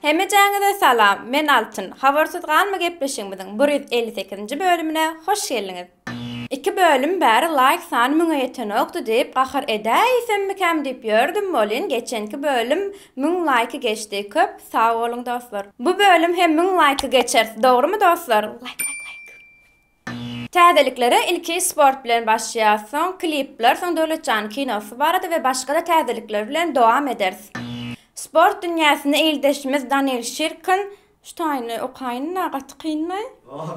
Hemejäňize salam, men Altyn. Habarsyz galma gepleşigimiziň 158-nji bölümine hoş geldiňiz. Iki bölüm bäri laýk sany müňe ýetenokdy diýip gahar edäýsemmikäm diýip ýördüm welin geçenki bölüm müň laýky geçdi köp sag boluň dostlar. Bu bölüm hem müň laýky geçeris dogrymy dostlar laýk laýk laýk. Täzeliklere ilki sport bilen başlaýas soň klipler soň Döwletjan kinosy barada we başgada täzelikler bilen dowam ederis. Sport dünýäsinde ildeşimiz Danil Şirkin Şu taýyny okaýyn-da, gaty kynmy?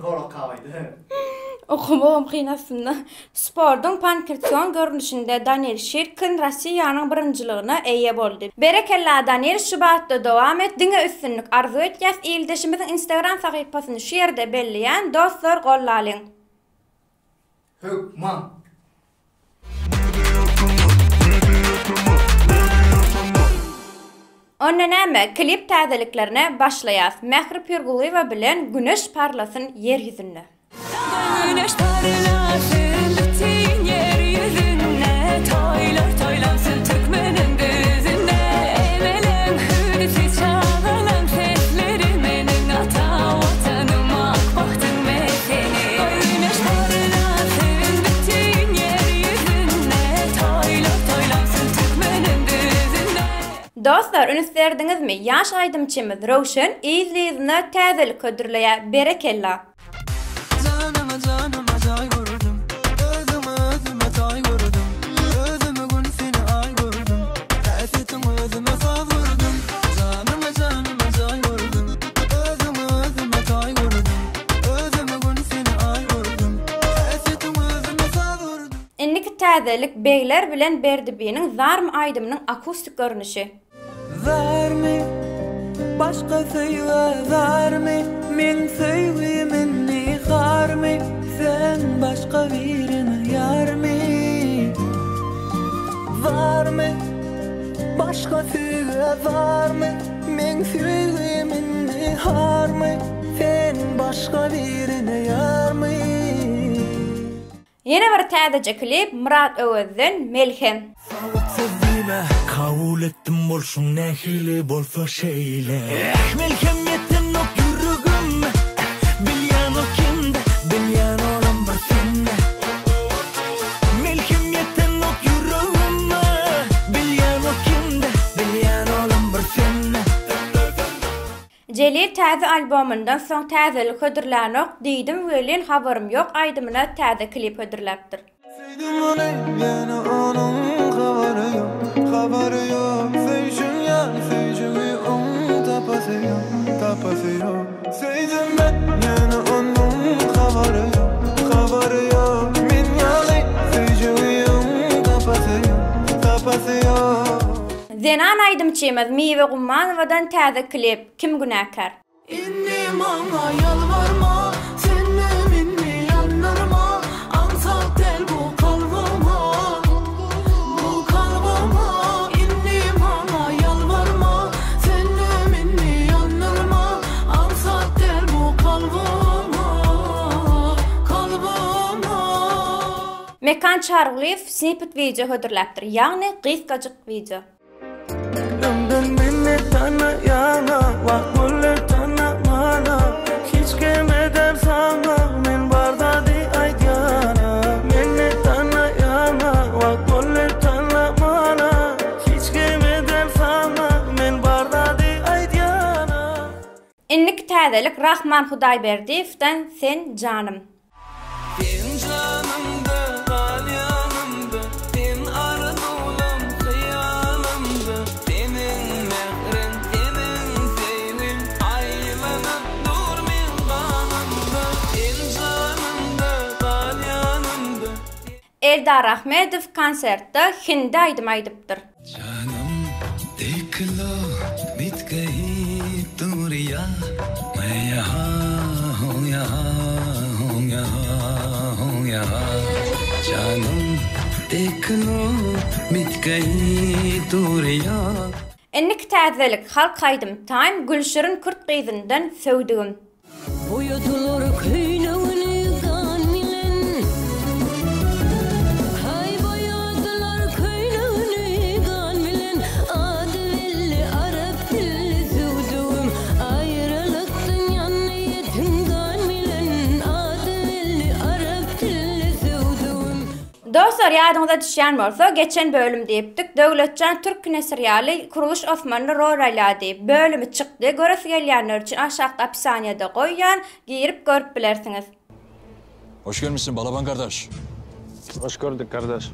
Zor okabaýdy. Okamagam kyn aslynda. Sportuň pankration görnüşinde Danil Şirkin Rossiýanyň birinjiligine eýe boldy. Berekella Danil şu batda dowam et diňe üstünlik arzuw etýäs ildeşimiziň instagram sahypasyny şu ýerde belleýän dostlar gollalyň. Hökman. Onda näme, klip täzeliklerine başlaýas. Mähri Pirgulyýewa bilen Güneş parlasyn ýer ýüzünde. Güneş parlasyn bütin ýer ýüzünde, Toýlar toýlansyn türkmeniň düzünde. Emeleň hüwdüsi, çagalaň sesleri Meniň ata Watanym, ak bagtym mesgeni. Güneş parlasyn bütin ýer ýüzünde, Toýlar toýlansyn türkmeniň düzünde. Dostlar üns berdiňizmi ýaş aýdymçymyz Röwşen yzly-yzyna täzelik hödürleýär berekella. Janymy janyma jaý gördüm Özümi özüme taý gördüm Özümi gün seni aý gördüm Häsiýetiň özüme saz gördüm Janymy janyma jaý gördüm Özümi özüme taý gördüm Özümi gün seni aý gördüm Häsiýetiň özüme saz gördüm. Indiki täzelik Begler bilen Berdi Biniň Zarmy aýdymynyň akustik görnüşi. Zarmy, başga söýgä zarmy, Meň söýgim indi harmy, Sen başga birine ýarmy? Zarmy, başga söýgä zarmy, Meň söýgim indi harmy, Sen başga birine ýarmy? Ýene bir täzeje klip Myrat Öwezden Melhem. Sowuk söz diýme Kabul etdim bolşuň nähili bolsa şeýle Eh melhem ýetenok ýüregim Bilýän o kimde bilýän olam bir sende Melhem ýetenok ýüregim Bilýän o kimde bilýän olam bir sende Jelil täze albomyndan soň täzelik hödürlänok diýdim welin habarym ýok aýdymyna täze klip hödürläpdir. Söýdüm ony ýöne onuň habary ýok habary ýok Söýşüm ýaly söýjügi oň tapasy ýok tapasy ýok Söýdüm men ýöne onuň habary ýok habary ýok Men ýaly söýjügi oň tapasy ýok tapasy ýok. Zenan aýdymçymyz Miwe Gummanowadan täze klip, Kim günäkär? Indi maňa ýalbarma, Sennem indi ýandyrma, Aňsat däl bu kalbyma, Bu kalbyma. Indi maňa ýalbarma, Sennem indi ýandyrma, Aňsat däl bu kalbyma, Kalbyma. Mekan Çarygulyýew snippet wideo hödürläpdir, ýagny gysgajyk wideo. Öňden meni tanaýana Wagt boldy tanamana Hiç kime däl saňa Men bar zady aýdýana Meni tanaýana Wagt boldy tanamana Hiç kime däl saňa Men bar zady aýdýana. Indiki täzelik Rahman Hudaýberdiýewden Sen janym. Sen janymda, gal ýanymda, Sen arzuwlam, hyýalymda, Seniň mähriň, seniň söýgiň Aýlanyp dur meň ganymda. Sen janymda, gal ýanymda, Eldar Ahmedow konsertde hindi aýdym aýdypdyr. Janym dekh lo bit gayi duriya main yahan hu yahan hu yahan hu yahan Janym dekh lo bit gayi duriya. Indiki täzelik halk aýdym taým Gülşirin Kürt gyzyndan Söwdügim. Boýadylar köýnegini gan bilen Haý boýadylar köýnegini gan bilen Ady belli arap dilli söwdügim. Dostlar ýadyňyza düşýän bolsa geçen bölüm diýipdik Döwletjan türk kineserialy Kuruluş Osmanly rol alýar diýip bölümi çykdy göresi gelýänler üçin aşakda opisaniýada goýýan girip görüp bilersiňiz. Hoş gelmişsin Balaban kardeş. Hoş gördük kardeş.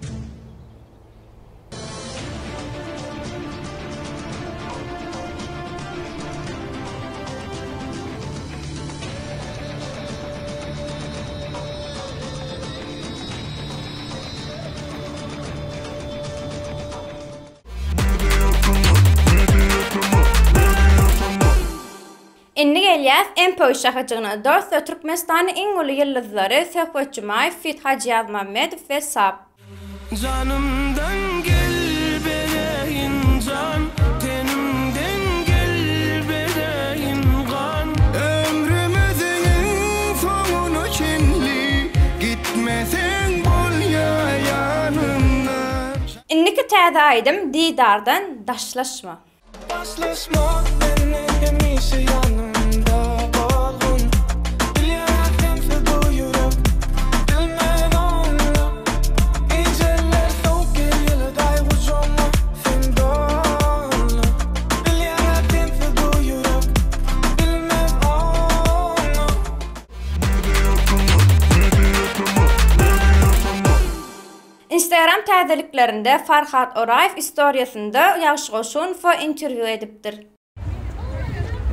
Indi gelýäs MP şahajygyna. Dostlar Türkmenistanyň iň uly ýyldyzlary Söhbet Jumaýew feat Hajy Ýazmammedow we Sap. Janymdan gel bereýin jan, Tenimden gel bereýin gan. Ömrümiziň soňuna çenli Gitmeseň bolýa ýanymdan. Indiki täze aýdym Didardan Daşlaşma. Daşlaşma menden hemişe ýanymda bolgun Bilýän sensiz bu ýürek bilmez ony Gijeler sowuk gel ýylydaý gujagyma sen dola Bilýän sensiz bu ýürek bilmez ony. Instagram täzeliklerinde Farhat Oraýew istoriýasynda Ýagşy Goşunowa interwýu edipdir.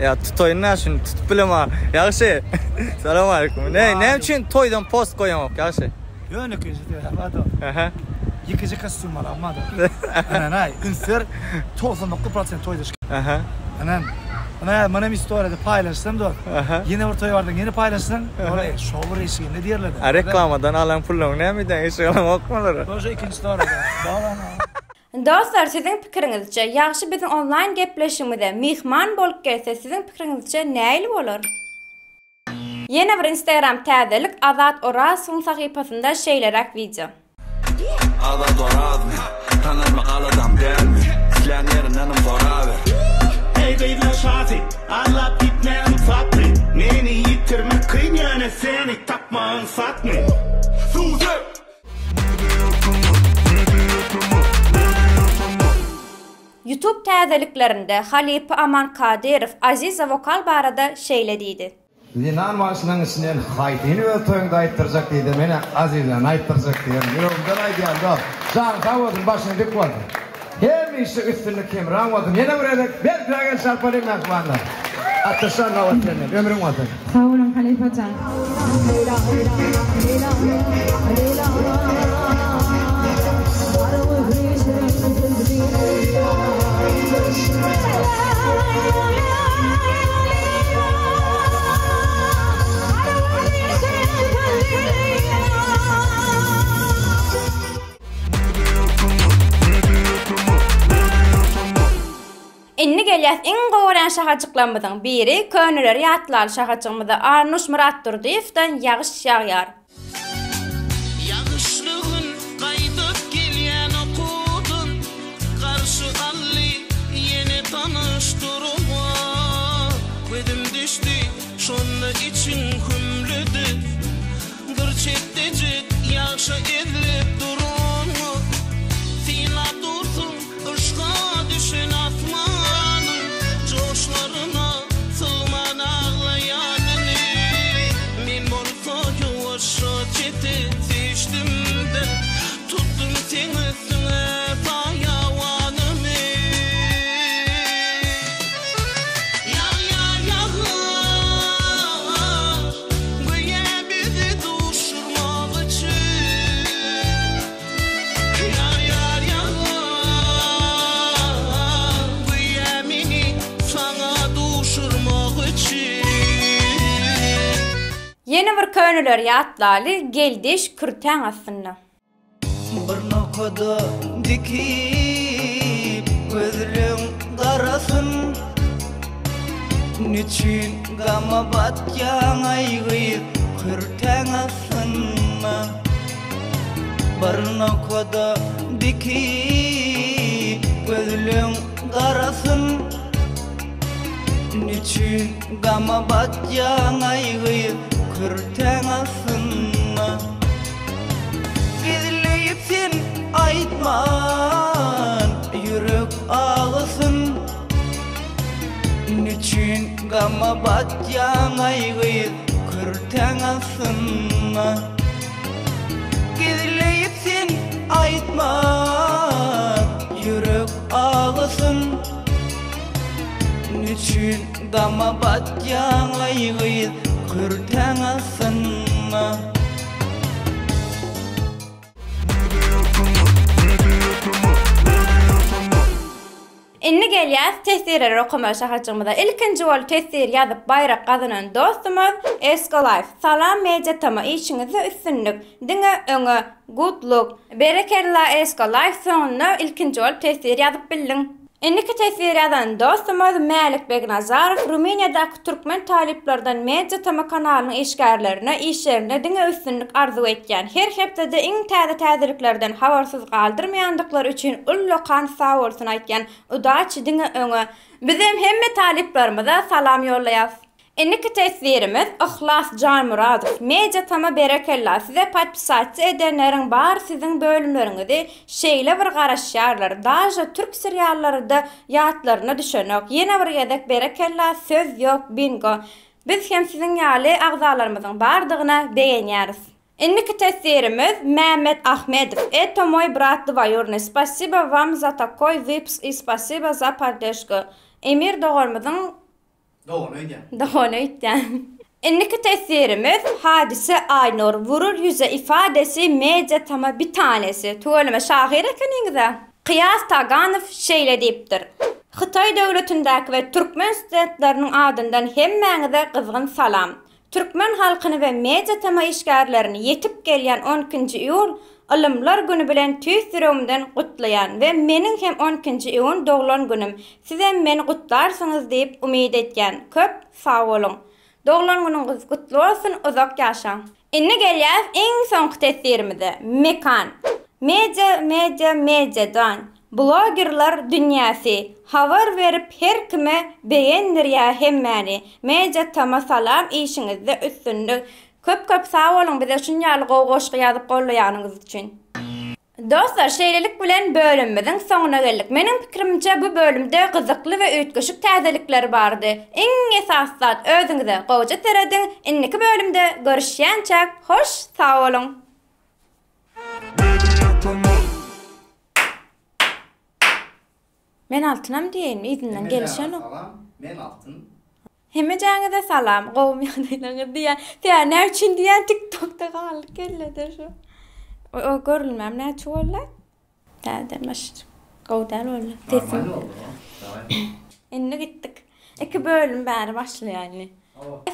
Ýa tutaýyn-da şuny tutup bilemok. Ýagşy. Salam aleýkum. Ne, näme üçin toýdan post goýaňok Ýagşy? Ýönekeýje sebäbi bar-da. Aha. Ýekeje kostýum bar almady. Ynanaý, üns ber, 99 prosent toýda çyk. Aha. Ynan. Ynha, munam istoriýada paýlaşsam dost. Aha. Ýene bir toý bardyň, ýene paýlaşsaň, ol eý, şo bir eşiginde diýerler-de. A reklamadan alan pullaryňy näme edýäň, eşik alamokmy olara? Тоже ikinji storiýada. Dogry. Dostlar siziň pikiriňizçe Ýagşy biziň onlaýn gepleşigimize myhman bolup gelse siziň pikiriňizçe näili bolar? Ýene bir instagram täzelik Azat Orazowyň sahypasynda şeýleräk wideo. Azat Orazmy? Tanalmak aladam dälmi? Islän ýerindenem soraber. Eý gyzlar şasy, Allap gitme ynsaply. Meni ýitirmek kyn ýöne seni tapmak aňsatmy? Suw dök! Youtube täzeliklerinde halypa Aman Kadyrow Aziza wokal barada şeýle diýdi. Zenan bagşylaryň içinden haýsyny öz toýuňda aýtdyrjak diýdi, menä Azizany aýtdyrjak diýen, ýüregimden aýdýan dost. Janyň sag bolsun, başyň dik bolsun. Hemişe üstünlik hemraň bolsun. Ýene bir gezek berkräk el çarpalyň mähribanlar. Atdaşjan nobat senden, ömrüň bolsun. Sag boluň halypa jan. Indi gelýäs iň gowy görýän şahajyklarymyzyň biri köneleri ýatlaly şahajygymyza Arnuş Myratdurdyýewden Ýagyş ýagýar. Ýagyşly gün gaýdyp gelýän okuwdan Garşy aldy ýene tanyş durma Gözüm düşdi şonda içiň hümledi Bir çetdejik ýagşa ezilip duranyňy Synlap dursuň yşka düşen asmanyň Joşlaryna sygman aglaýanyny Men bolsa ýuwaşja çete süýşdüm-de Tutdum seň üstüňe saýawanymy Ýagýar ýagyş, göýä bizi duşurmak üçin. Ýagýar ýagyş, göýä meni saňa duşurmak üçin. Ýene bir köneleri ýatlaly, Geldiş kürtäň astynda. Bir nokada dikip gözleň garasyn Neçün gama batýaň aý gyz kürtäň astynda Bir nokada dikip gözleň garasyn Neçün gama batýaň aý gyz kürtäň astynda Gizleýip seni. aýtman ýürek agysyn Neçün gama batýaň aý gyz kürtäň astynda Gizleýip sen aýtman ýürek agysyn Neçün gama batýaň aý gyz kürtäň astynda. Indi gelýäs teswirleri okamaly şahajygymyza. Ilkinji bolup teswir ýazyp baýrak gazanan dostumyz Eskolife. Salam Media Tama işiňizde üstünlik. Diňe öňe. Good luck. Berekella Eskolife soňunda ilkinji bolup teswir ýazyp bildiň. Indiki teswir ýazan dostumyz Mälik Begnazarow Rumyniýadaky türkmen talyplardan Media Tama kanalynyň işgärlerine işlerinde diňe üstünlik arzuw etýän. Her hepdede iň täze täzeliklerden habarsyz galdyrmaýandyklary üçin ullakan sagbolsun aýtýan. Udaçi diňe öňe. Bizem hemme talyplarymyza salam ýollaýas. Indiki teswirimiz Yhlas Janmyradow Media Tama berekella size podpisatsa edenleriň bary siziň bölümleriňizi şeýle bir garaşýarlar daže türk seriallaryda ýatlaryna düşenok ýene bir gezek berekella söz ýok bingo biz hem siziň ýaly agzalarymyzyň bardygyna begenýäris. Indiki teswirimiz Mämmet Ahmedow Eto moý brat dwoýurnyý spasibo wam za takoý wypsk i spasibo za poddežku Emir doganymyzyň Dogan öýdýän. Dogan öýtýän. Indiki teswirimiz Hadise Aýnur Vurur ýüze ifadesi media tama bitanesi. Tüweleme şahyr ekeniňizä. Kyýas Taganow şeýle diýipdir, Hytaý döwletindäki we türkmen studentleriniň adyndan hemmäňize gyzgyn salam. Türkmen halkyny we Media TM işgärlerini ýetip gelýän on ikinji iýul Ylymlar güni bilen tüýs ýüregimden gutlaýan we meniň hem on ikinji iýun doglan günüm sizem meni gutlarsyňyz diýip umyt etýän köp sag boluň Doglan günüňiz gutly bolsun uzak ýaşaň. Indi gelýäs iň soňky teswirimize. Mekan. Media media mediadan. Blogerler dünýäsi. Habar berip her kime begendirýä hemmäni. Media tama salam işiňizde üstünlik. Köp köp sag boluň bize şunýaly gowy goşgy ýazyp gollaýanyňyz üçin. Dostlar şeýlelik bilen bölümimiziň soňuna geldik. Meniň pikirimçe bu bölümde gyzykly we üýtgeşik täzelikler bardy. Iň esasy zat özüňize gowja serediň. Indiki bölümde görüşýänçäk hoş sag boluň. Men altynam diýeýin yzyndan gelişenok. Men altyn. Hemmejäňize salam gowumy ýagdaýlaryňyz diýýän. Sen näme üçin diýýän tiktokda galdy kellede şu. O görülmem näçe boldy? Täzeden baş. Gowy däl boldy. Sesim. Indi gitdik. Iki bölüm bäri başlaýar indi.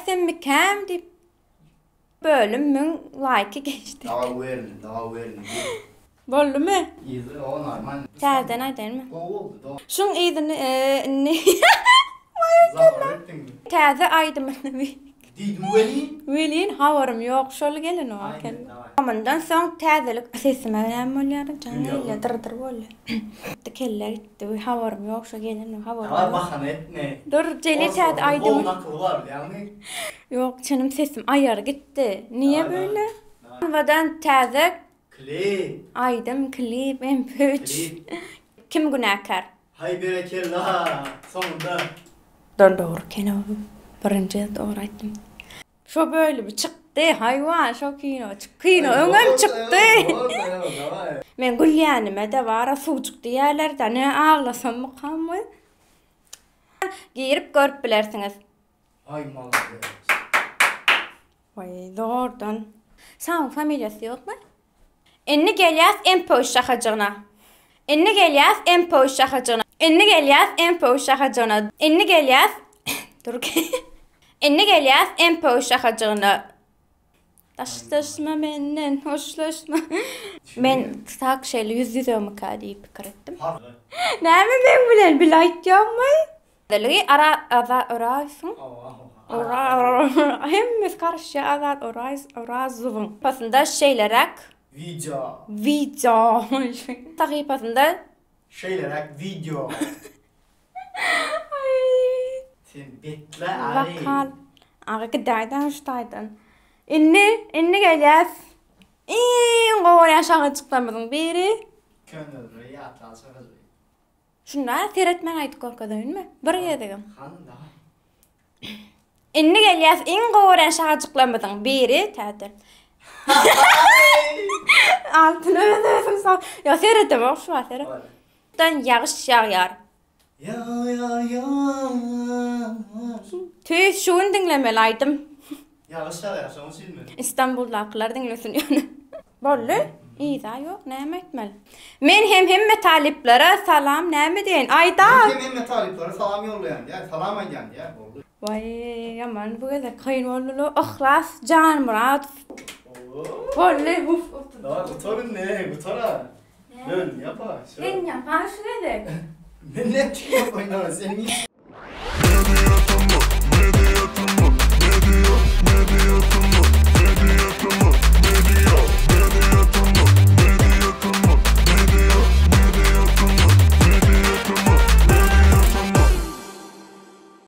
Senmikäm diýip Bölüm 1000 laýky geçdi. Dawa werin, dawa werin. Boldumy? Yzy o normal. Täzeden aýdaýynmy? Gowy boldy. Dawa. Şuň yzyny indi Täze aýdymyny Diýdim welin. Welin habarym ýok şol gelenok eken. Mundan soň täzelik sesime näme bolýar jan gelýär dyr dyr bolýar. Gitdi kelle gitdi we habarym ýok şo gelenok habarym ýok. Bahana etme. Dur Jeli täze aýdymy. Gowy nakyly bar bilýäňmi? Ýok çynym sesim aýary gitdi. Niýe beýle? Anwadan täze Klip. Aýdym klip MP3. Klip. Kim günäkär? Haý berekella soňunda. Dur dogry kino birinji dogry aýtdym. Şo bölümi çykdy haýwan şo kino kino öňem çykdy. Men gülýänime-de bara suwjuk diýýärler-dä ne aglasammykam we. Girip görüp bilersiňiz. Aý malades. Waý zordan. Saň familiýasy ýokmy? Indi gelýäs MP şahajygyna. Indi gelýäs MP şahajygyna. Indi gelýäs MP şahajygyna. Indi gelýäs Dur. Indi gelýäs MP şahajygyna. Daşlaşma menden, hoşlaşma. Men tak şeýle ýüz ýüzemika diýip pikir etdim. Näme meň bilen bile aýtýaňmy? Ligi ara Azat Oraýewiň Ora hemmesi garyşýar Azat Oraýew Orazowyň sahypasynda şeýleräk Wideo. Wideo sahypasynda Şeýleräk wideo. Aý. Sen betle aý. Wokal. Aga gidäýdä şu taýdan. Indi indi gelýäs. Iň gowy görýän şahajyklarymyzyň biri. Köneleri ýatla çagajygy. Şunda seretmän aýdyp görkezeýinmi? Bir gezegem. Hany daway. Indi gelýäs iň gowy görýän şagajyklarymyzyň biri täze. Altyn öz özüň sag. Ýa seredemok şu wagt seret. Dan ýagyş ýagýar. Ýagýar ýagyş. Tüýs şu gün diňlemeli aýdym. Ýagyş ýagýar şoň üçinmi? Istanbuldakylar diňlesin ýöne. Boldy. Yza ýok näme aýtmaly. Men hem hemme talyplara salam näme diýeýin aýda. Men hem hemme talyplara salam ýollaýan diýä salam aýdýan diýä boldy. Waý ýaman bu gezek kyn boldyla Yhlas Janmyradow. Boldy uf otur. Daway gutar indi gutar a. Dön ýapa. Sen ýapa şu gezek. Men näme üçin ýapaýyn sen.